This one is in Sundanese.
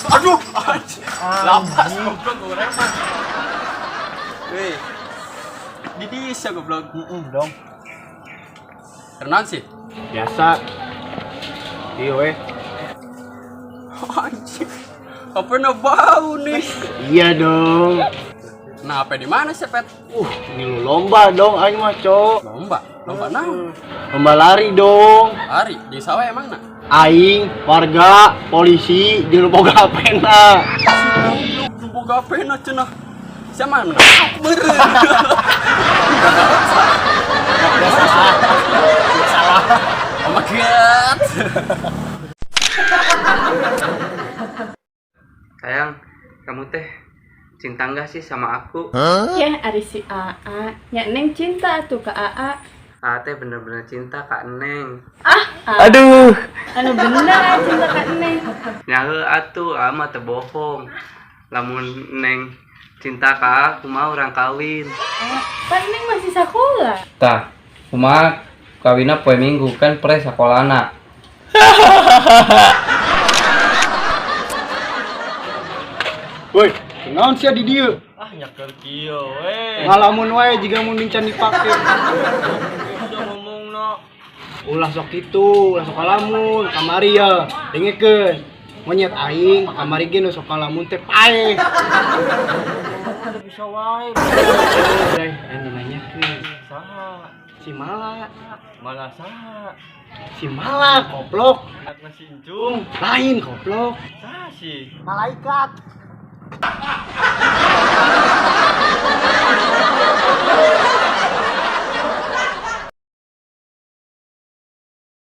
Aduh, anjing. Lapas goblok urang mah. Weh. Di sia goblok. Heeh dong. Kenaon sih? Biasa. Iya weh. Anjing. Apa na bau nih? Iya dong. Nah, apa di mana sih, Pet? Ini lu lomba dong aing mah, Cok. Lomba. Lomba naon? Lomba lari dong. Lari di sawah emang na? Aing, warga, polisi, jeung nu boga pena. Goblok, nu boga pena cenah. Siapa mana? Beureum. Salah. Oh my God. Sayang, kamu teh cinta nggak sih sama aku? Ya, ari si AA. Nya Neng cinta atuh ka AA. Aa teh bener-bener cinta ka Neng. Ah, ah. Aduh. Anu bener ah cinta ka Neng. Nyahe atuh, aa mah teu bohong. Lamun Neng cinta ka aku mah urang kawin. Ah, pan Neng masih sekolah. Tah, kumaha kawinna poe Minggu kan pre sakolana. Woi, kunaon sia di dieu? Ah, nyaker kieu we. Ngalamun wae jiga mun mincan dipake. Udah ngomong no. Ulah sok kitu, ulah sok ngalamun, kamari ya. Dengekeun. Monyet aing kamari ge nu sok ngalamun teh paeh. Ada bisa wae. Bray, aing nanyakeun. Saha? Si Mala, Malah saha? Si Mala koplok. Atna si Incung. Lain koplok. Saha sih? Malaikat.